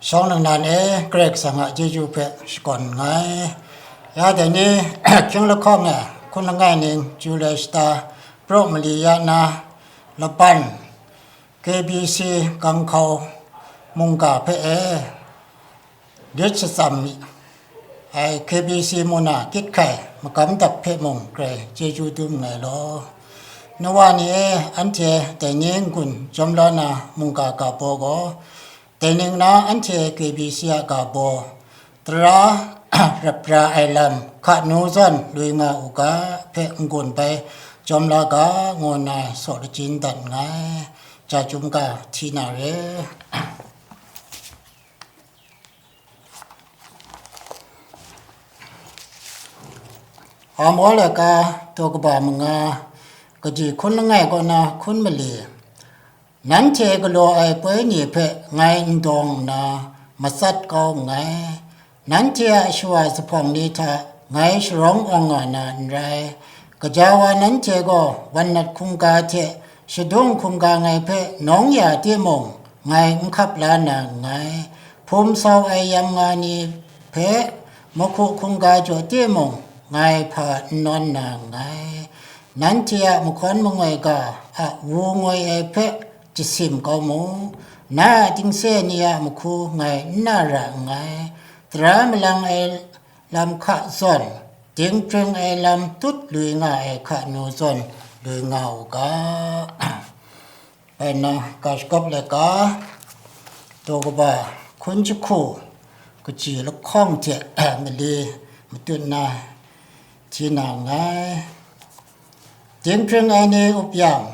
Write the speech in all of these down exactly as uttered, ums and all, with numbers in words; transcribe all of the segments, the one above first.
Shawng ningnan e, Karai Kasang a chyeju hpe shakawn nngai. Ya dai ni, hkying lahkawng e, hkun langai ning, July shata, praw mali ya na, laban, K B C Ganghkau mungga hpe e, lit shatsam mi ai K B C muna kyit hkai magam dap hpe mung grai chyeju dum nngai law. Nuwa ni e, anhte dai ni n-gun jawm la na mungga ga baw gaw, dai ning na anhte K B C a ga baw, tara rap ra ai lam hka nu zawn lui nga u ga hpe n-gun bai jawm la ga, ngu nna saw lachin dat nngai. Ja chyum ga hti na re. Amo laika daw kaba manga, kaji hkun langai kaw na hkun mali, nanhte galaw ai poi ni hpe ngai n dawng nna, matsat kau nngai. Nanhte a shawa zuphpawng ni hta ngai sharawng awng nga na n rai. Gaja wa nanhte gaw wannat hkungga hte shadung hkungga ngai hpe nawng ya timung, ngai n hkap la na nngai. Hpum sau ai yamnga ni hpe mahku hkungga jaw timung, ngai hpa n nawn na nngai. Nanhte a mahkawn mangoi ga a wu ngoi ai hpe jasim kau mu. Na a tingse ni a mahku ngai n na ra nngai. Tara malang ai lam hka zawn, dinghpring ai lam tut lui nga ai hka nu zawn lui nga u ga. Bai na, ga shagawp laika, daw kaba hkun jahku, kaji lahkawng hte mali matut na hti na nngai. Dinghpring ai ni up yang,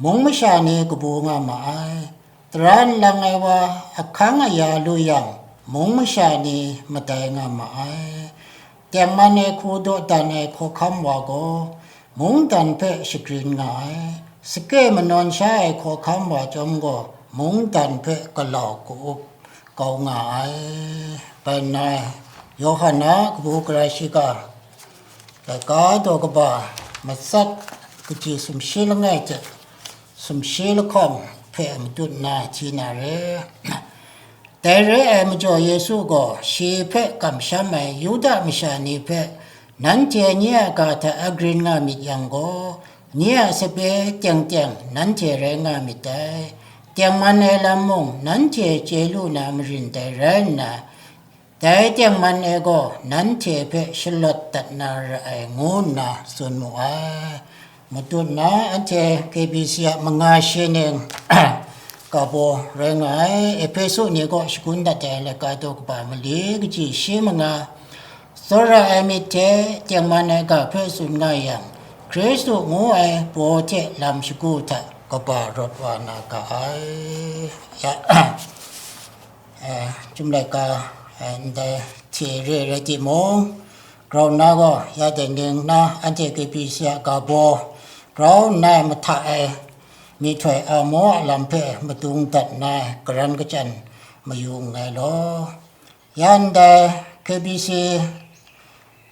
mung masha ni kabu nga ma ai. Tara nlang ai wa ahkang aya lu yang, mung masha ni madai nga ma ai. Tengman ai hku dawdan ai hkawhkam wa gaw, mungdan hpe shagrin nga ai. Sake manawn sha ai hkawhkam wa chyawm gaw, mungdan hpe galau ka-up kau nga ai. Bai nna, Yawhan a kabu gara shiga, laika daw kaba, matsat kaji sumshi langai hte sumshi lahkawng hpe matut nna hti na re. Dai re ai majaw Yesu gaw shi hpe kamsham ai Yuda masha ni hpe, nanhte nye a ga hta agrin nga myit yang gaw, nye a sape teng teng nanhte rai nga myit dai. Tengman ai lam mung nanhte chye lu na marin dai rai nna, dai tengman e gaw nanhte hpe shalawt dat na ra ai, ngu nna tsun mu ai. Matut na anhte K B C a manga shi ning, ga baw rai nga ai, Ehpesu ni kaw shagun dat ai laika daw kaba mali kaji shi manga, tsawra ai myit hte tengman ai ga hpe tsun nga yang, Hkristu ngu ai baw hte lam shagu hta kaba rawt wa na ga ai. Ya, eh, Chyum laika, eh, ndai hte re rai timung, grau nna gaw, ya dai ning na anhte K B C a ga baw grau nna ai mahta e, myihtoi Amo a lam hpe madung dat nna ai karan kachyan mayu nngai law. Ya ndai K B C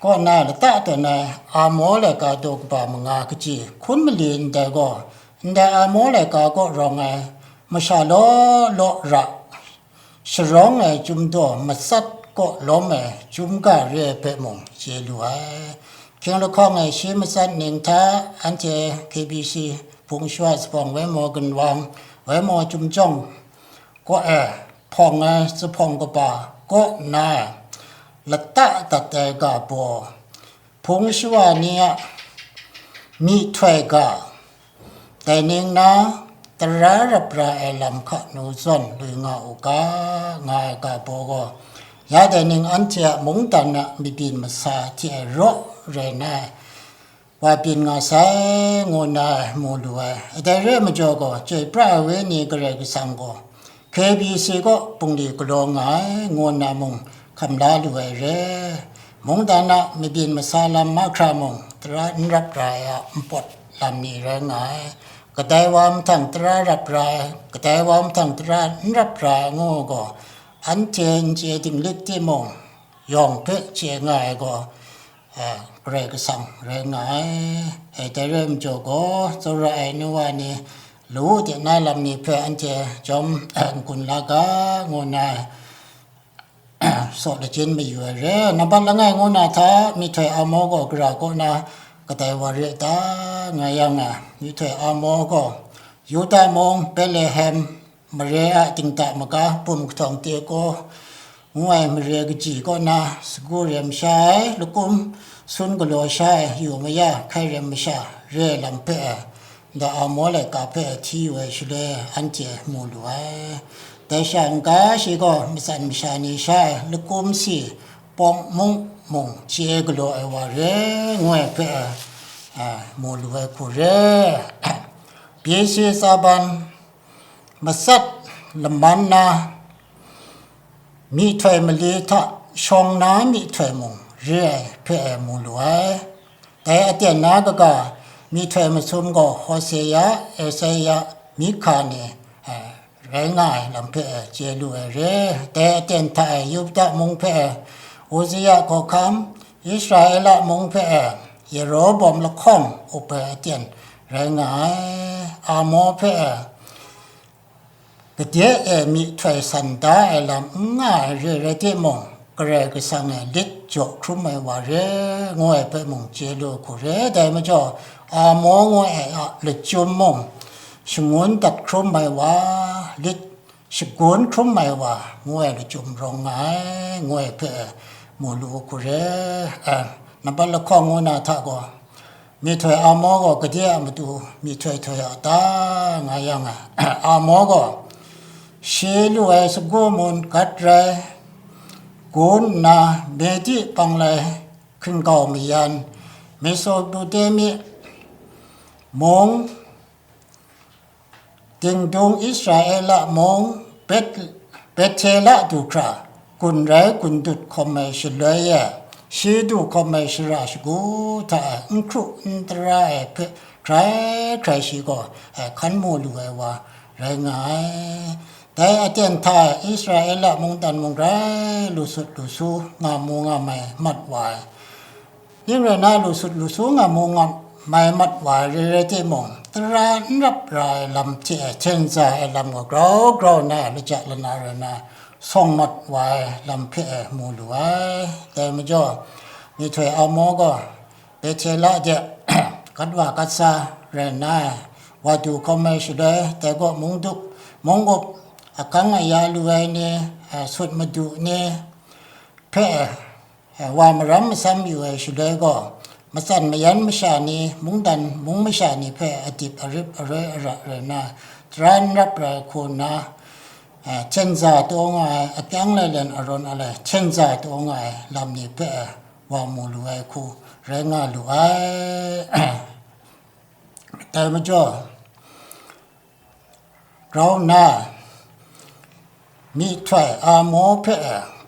kaw na lata tawn ai Amo laika daw kaba manga kaji hkun mali ndai gaw, ndai Amo laika kaw rawng ai masha law law ra sharawng ai Chyum daw matsat kaw lawm ai Chyum ga re ai hpe mung chye lu ai. Hkying lahkawng e shi matsat ning hta anhte K B C hpung shawa zuphpawng Waimaw ginwang, Waimaw Chyum jawng kaw e hpawng ai zuphpawng kaba kaw nna lata dat ai ga baw, hpung shawa ni a myihtoi ga, dai ning na tara rap ra ai lam hka nu zawn lui nga u ga, nga ai ga baw gaw, ya dai ning anhte a mungdan a mabyin masa hte raw rai nna, wa byin nga sai, ngu nna mu lu ai. Dai re ai majaw gaw, chyoi pra ai Wenyi Karai Kasang gaw, K B C kaw bungli galaw nga ai, ngu nna mung hkam la lu ai re. Mungdan a mabyin masa lam mahkra mung, tara n rap ra ai a npawt lam ni rai nga ai. Kadai wa mahtang tara rap ra ai, kadai wa mahtang tara n rap ra ai ngu gaw, anhte n chye dinglik timung, yawng hpe chye nga ai gaw, a, Karai Kasang rai nga ai. E, dai rai majaw gaw, tsawra ai nu wa ni, lawu de na lam ni hpe anhte jawm, a, n-gun la ga, ngu nna, saw lachin mayu ai re. Nambat langai ngu na hta, myihtoi Amo gaw gara kaw na kadai wa re ta, nga yang a, myihtoi Amo gaw Yuda mung, Betlehem, mare a dingda maga, pum kahtawng te kaw ngu ai mare kaji kaw na sagu rem sha ai, lakum sun galaw sha ai, yu maya hkai rem masha re ai lam hpe, nda Amo laika hpe hti yu ai shaloi anhte mu lu ai. Dai sha n-ga shi gaw matsan masha ni sha ai, lakum si pawng mung mung chye galaw ai wa re, ngu ai hpe, a, mu lu ai hku re. B C Tsaban matsat laman na myihtoi mali hta shawng na myihtoi mung re ai hpe mu lu ai. Dai aten na kaga myihtoi masum gaw Hosea, Isaya, Mika ni, eh, rai nga ai lam hpe chye lu ai re. Dai aten hta e Yuda mung hpe e Uzia hkawhkam, Israela mung hpe e Yeroboam lahkawng up ai aten rai nga ai. Amo hpe e gade e myihtoi san da ai lam n nga ai re rai timung, Karai Kasang e lit jaw hkrum ai wa re, ngu ai hpe mung chye lu hku re. Dai majaw, Amo ngu ai a lachyum mung, shangun dat hkrum ai wa, lit shagun hkrum ai wa, ngu ai lachyum rawng nga ai, ngu ai hpe mu lu hku re. Eh, nambat lahkawng ngu na hta gaw, myihtoi Amo gaw gade a matu myihtoi htoi a ta, nga yang a, Amo gaw shi lu ai sagu mun gat rai, gun nna Medi panglai hkingkau mayan, Mesopotami mung, dingdung Israela mung, Bet-, Bethela du hkra, gun rai gun dut hkawm ai shaloi e, shi du hkawm ai shara shagu hta e n hkru n tara ai hpe hkrai hkrai shi gaw, eh, hkan mu lu ai wa rai nga ai. Dai aten hta e Israela mungdan mung grai lu sut lu su nga mu nga mai mat wa ai. Ning rai nna, lu sut lu su nga mu nga mai mat wa ai re rai timung, tara n rap ra ai lam hte e hten za ai lam gaw grau grau nna laja lana rai nna, sawng mat wa ai lam hpe e mu lu ai. Dai majaw, myihtoi Amo gaw Bethela de gat wa gat sa rai nna, wa du hkawm ai shaloi, dai gaw mungdup, mung-up, akang aya lu ai ni, sut madu ni hpe, wa maram masam yu ai shaloi gaw, matsan mayan masha ni, mungdan mung masha ni hpe adip arip aroi ara rai nna, tara n rap rai hku nna, hten za taw nga ai, akyang lailen arawn alai hten za taw nga ai lam ni hpe wa mu lu ai hku rai nga lu ai. Dai majaw, grau nna, myihtoi Amo hpe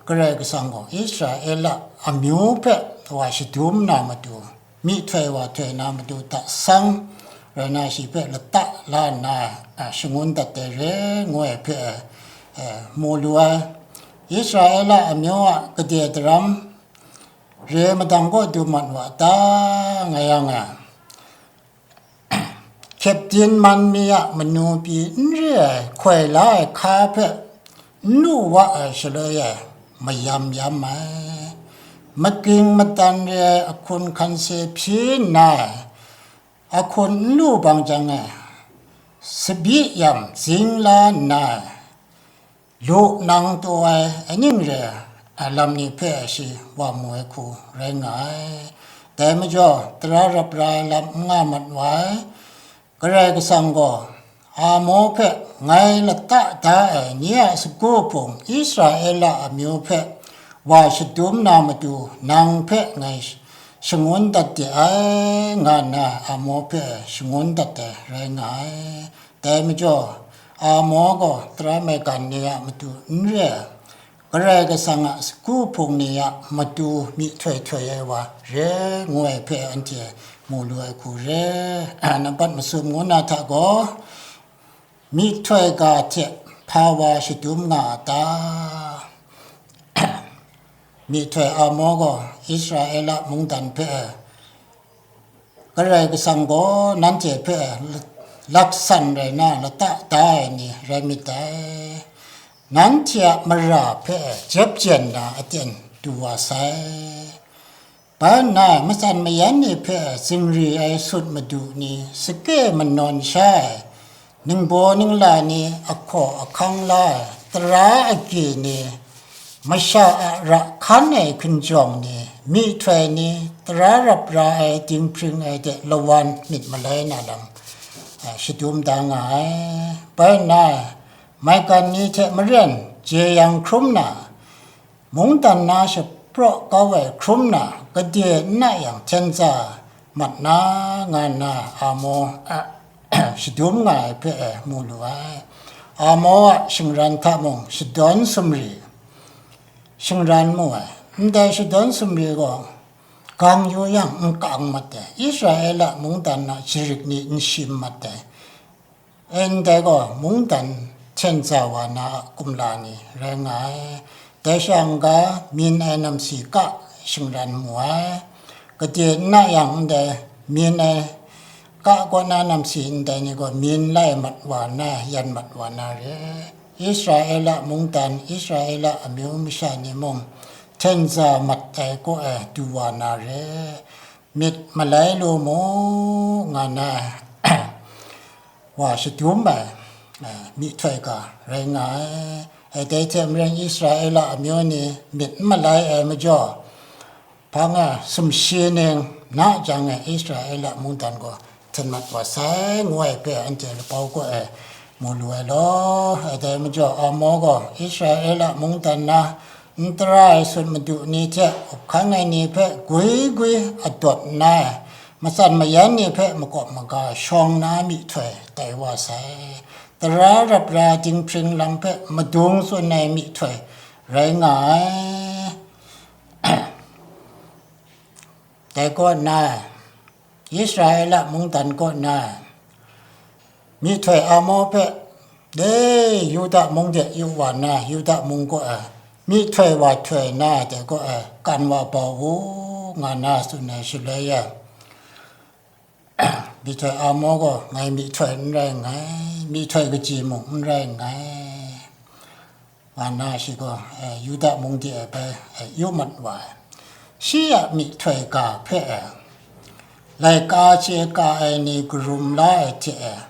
Karai Kasang gaw Israela amyu hpe wa shadum na matu, myihtoi wa htoi na matu hta sang rai nna, shi hpe lata la nna, a, shangun dat ai re, ngu ai hpe, e, mu lu ai. Israela amyu a gade daram re madang kaw du mat wa ta, nga yang e, kyepdin man mi a manu pyi n re ai hkoi la ai hka hpe n lu wa ai shaloi e mayam yam ai. Making matan re ai ahkun hkan se hpyi nna, ahkun n lu bang jang e, sabi yam zing la nna, lu nang taw ai aning re ai lam ni hpe shi wa mu ai hku rai nga ai. Dai majaw, tara rap ra ai lam n nga mat wa ai. Karai Kasang gaw Amo hpe, ngai lata da ai ni a sagu hpung Israela amyu hpe wa shadum na matu, nang hpe ngai shangun dat de ai, nga nna Amo hpe shangun dat ai rai nga ai. Dai majaw, Amo gaw tara maigan ni a matu n re ai, Karai Kasang a sagu hpung ni a matu myihtoi htoi ai wa re, ngu ai hpe anhte mu lu ai hku re. Nambat masum ngu na hta gaw, myihtoi ga hte hpa wa shadum nga a ta? Myihtoi Amo gaw Israela mungdan hpe Karai Kasang gaw nanhte hpe laksan rai na lata da ai ni rai myit dai. nanhte a mara hpe jep jen na aten du wa sai. Bai nna, matsan mayan ni hpe zingri ai sut madu ni, sake manawn sha ai, ningbaw ningla ni, ahkaw ahkang la ai, tara agyi ni, masha a ra hkan ai hkinjawng ni, myihtoi ni, tara rap ra ai dinghpring ai de lawan myit malai na lam, a, shadum da nga ai. Bai nna, maigan ni hte maren jeyang hkrum na, mungdan na shapraw kau ai hkrum na, gade n na yang hten tsa mat na, nga nna Amo a shadum nga ai hpe e mu lu ai. Amo a shingran hta mung shadawn sumri shingran mu ai. Ndai shadawn sumri gaw gang yu yang n kang mat ai, Israela mungdan na jarit ni n shim mat ai. Ndai gaw mungdan hten tsa wa na a kumla ni rai nga ai. Dai sha n-ga, myin ai namsi ka shingran mu ai. Gade n na yang ndai myin ai ka kaw na namsi ndai ni gaw myin lai mat wa na, yan mat wa na re. Israela mungdan, Israela amyu masha ni mung hten tsa mat ai kaw e du wa na re. Myit malai lu mu, nga na wa shadum ai, eh, myihtoi ga rai nga ai. Eh, dai hte maren Israela amyu ni myit n malai ai majaw, hpang e sumshi ning na jang e Israela mungdan gaw hten mat wa sai, ngu ai hpe anhte lapau kaw e mu lu ai law. Eh, dai majaw Amo gaw Israela mungdan na n tara ai sut madu ni hte up hkang ai ni hpe gwi gwi adawt nna, matsan mayan ni hpe makawp maga shawng na myihtoi tai wa sai. Tara rap ra dinghpring lam hpe madung tsun ai myihtoi rai nga ai. Dai kaw nna, Israela mungdan kaw nna, myihtoi Amo hpe, e, Yuda mung de yu wa nna, Yuda mung kaw e, myihtoi wa htoi na ai dai kaw e, kan wa bau u, nga na tsun ai shaloi e, myihtoi Amo gaw, ngai myihtoi n rai nngai, myihtoi kaji mung n rai nngai, nga nna shi gaw, eh, Yuda mung de ai bai, eh, yu mat wa ai. Shi a myihtoi ga hpe, eh, laika chye ka ai ni karum la ai hte, eh,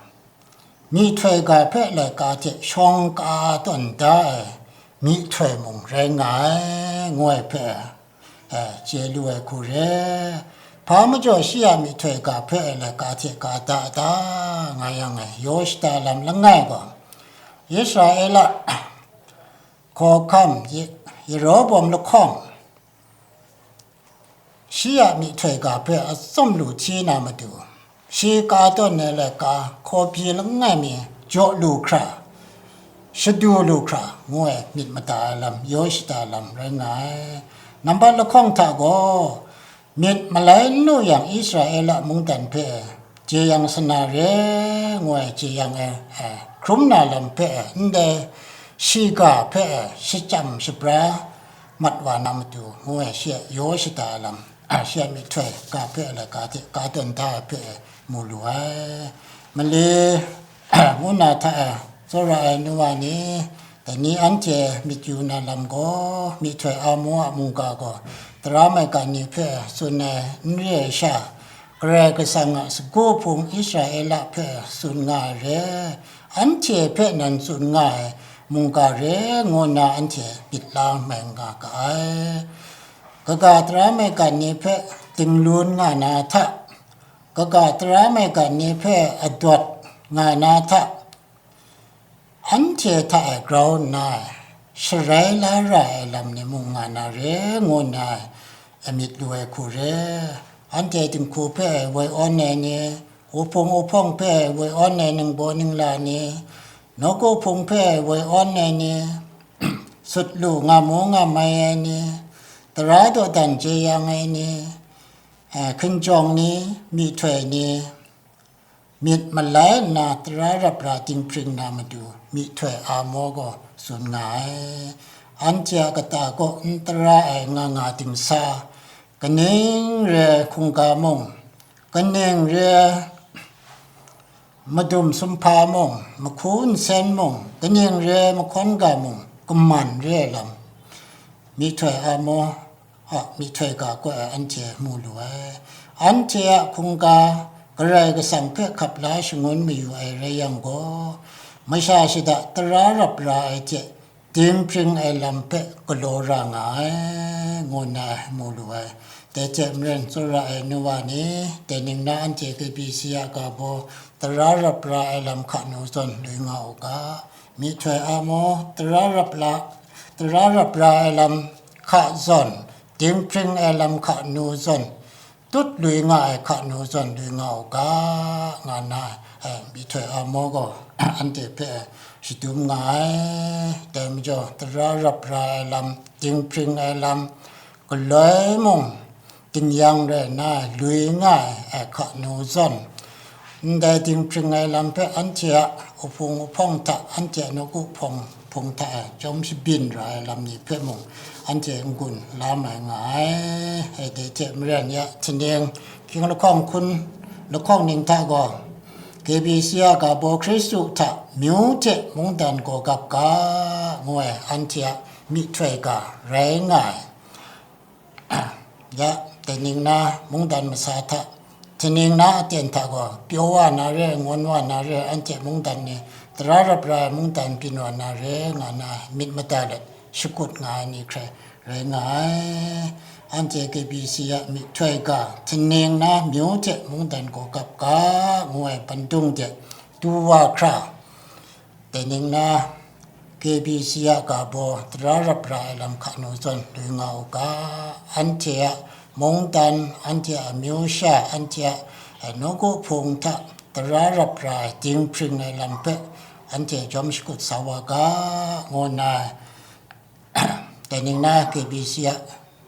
myihtoi ga hpe laika hte shawng ka tawn da ai myihtoi mung rai nga ai, ngu ai hpe, eh, chye lu ai hku re. Hpa majaw shi a myihtoi ga hpe laika hte ka da da nga yang e, yaw shada lam langai gaw, Israela hkawhkam Ye-, Yerawbawm lahkawng, shi a myihtoi ga hpe atsawm lu hti na matu, shi ka tawn ai laika hkawbyi langai mi jaw lu hkra, shadu lu hkra, ngu ai myit mada ai lam, yaw shada lam rai nga ai. Nambat lahkawng hta gaw, myit malai n lu yang Israela mungdan hpe jeyang sana re, ngu ai jeyang e, e, hkrum na lam hpe, ndai shiga hpe shachyam shabra mat wa na matu, ngu ai shi a yaw shada ai lam, shi a myihtoi ga hpe laika hte ka tawn da ai hpe mu lu ai. Mali, ngu na hta e tsawra ai nu wa ni, dai ni anhte myit yu na lam gaw, myihtoi Amo a mungga gaw, tara maigan ni hpe tsun ai n re ai sha, Karai Kasang a sagu hpung Israela hpe tsun nga ai re, anhte hpe nan tsun nga ai mungga re, ngu nna anhte myit la mai nga ga ai. Kaga tara maigan ni hpe dinglun nga na hta, kaga tara maigan ni hpe adawt nga na hta, anhte hta e grau nna, sharai la ra ai lam ni mung nga na re, ngu nna amyit lu ai hku re. Anhte dinghku hpe woi awn ai ni, wuhpung wuhpawng hpe woi awn ai ningbaw ningla ni, nawku hpung hpe woi awn ai ni, sut lu nga mu nga mai ai ni, tara dawdan jeyang ai ni, eh, hkinjawng ni, myihtoi ni, myit malai nna tara rap ra dinghpring na matu myihtoi Amo gaw tsun nga ai. Anhte a kata kaw n tara ai nga nga dingsa, kaning re hkungga mung, kaning re madum sumhpa mung, mahku nsen mung, kaning re mahkawn ga mung, kaman re ai lam, myihtoi Amo a myihtoi ga koi ai anhte mu lu ai. Anhte a hkungga Karai Kasang hpe hkap la shangun mayu ai rai yang gaw, masha shada tara rap ra ai hte dinghpring ai lam hpe galaw ra nga ai, ngu nna mu lu ai. Dai hte maren, tsawra ai nu wa ni, dai ning na anhte K B C a ga baw tara rap ra ai lam hka nu zawn lui nga u ga. Myihtoi Amo, tara rap la, tara rap ra ai lam hka zawn, dinghpring ai lam hka nu zawn, tut lui nga ai hka nu zawn lui nga u ga, nga nna, eh, myihtoi Amo gaw anhte hpe shadum nga ai. Dai majaw, tara rap ra ai lam, dinghpring ai lam, galoi mung tingyan rai nna lui nga ai, eh, hka nu zawn, ndai dinghpring ai lam hpe anhte a uhpung uhpawng hta, anhte a nawku hpawng hpung hta e jawm shabyin ra ai lam ni hpe mung anhte n-gun la mai nga ai. E, dai hte maren ya, htingnu hkying lahkawng hkun lahkawng ning hta gaw, K B C a ga baw Hkristu hta myu hte mungdan gaw gap ga, ngu ai anhte a myihtoi ga rai nga ai. Ya, dai ning na mungdan masa hta, htingnu na aten hta gaw, pyaw wa na re, ngawn wa na re, anhte mungdan ni, tara rap ra ai mungdan byin wa na re, nga na myit mada let shakut nga ai ni hkrai rai nga ai. Anhte K B C a myihtoi ga, htingnu na myu hte mungdan gaw gap ga, ngu ai bandung de du wa hkra, dai ning na K B C a ga baw tara rap ra ai lam hka nu zawn lui nga u ga, anhte a mungdan, anhte a amyu sha, anhte a, eh, nawku hpung hta tara rap ra ai dinghpring ai lam hpe anhte jawm shakut sa wa ga, ngu nna, dai ning na K B C a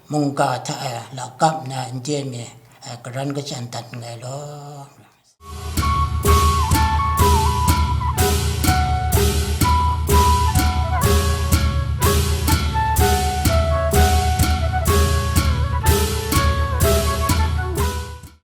mungga hta e lakap nna n de mi, eh, karan kachyan dat nngai law.